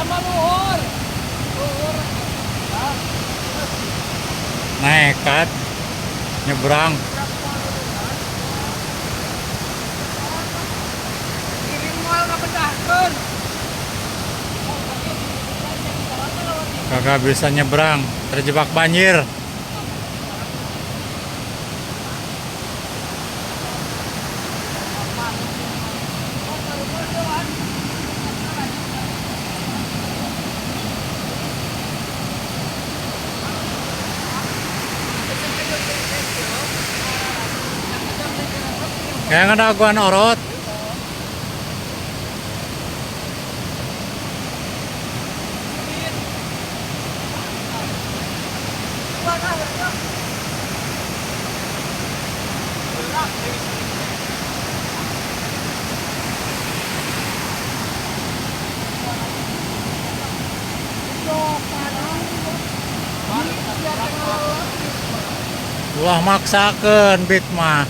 Luhur. Luhur. Nekat nyebrang. Kirim moal ngabedahkeun. Kagak bisa nyebrang, terjebak banjir. Kayak ngadaguan orot. Ulah maksakeun bit mah.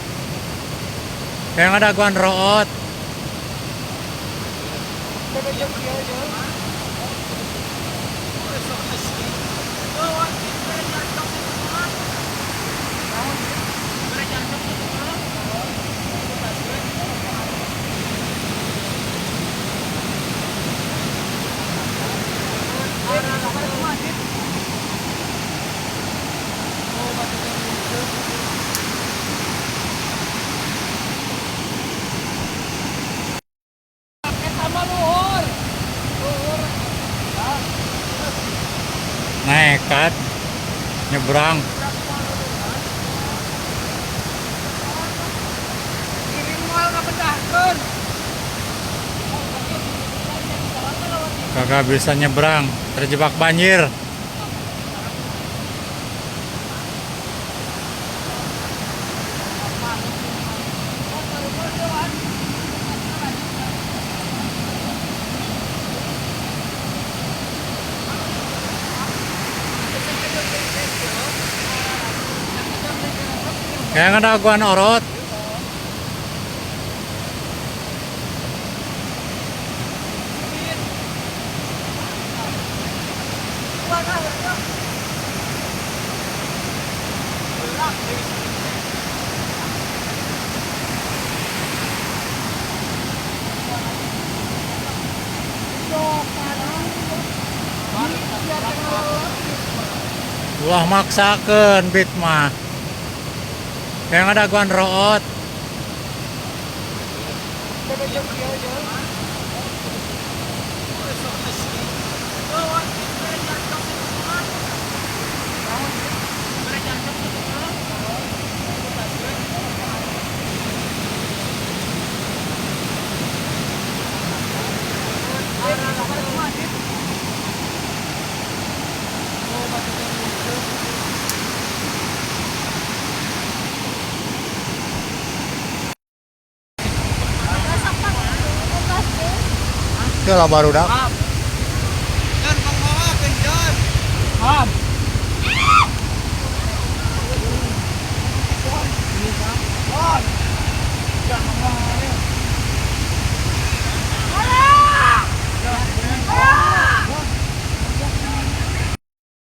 Kayak ngadaguan root. Eta mah luhur. Luhur. Nekat nyebrang. Kirim moal ngabedahkeun. Kagak bisa nyebrang, terjebak banjir. Kayak ngadaguan orot. Ulah maksakeun bit mah. Kayak ngadaguan root. Itu lah baru dah. Ham.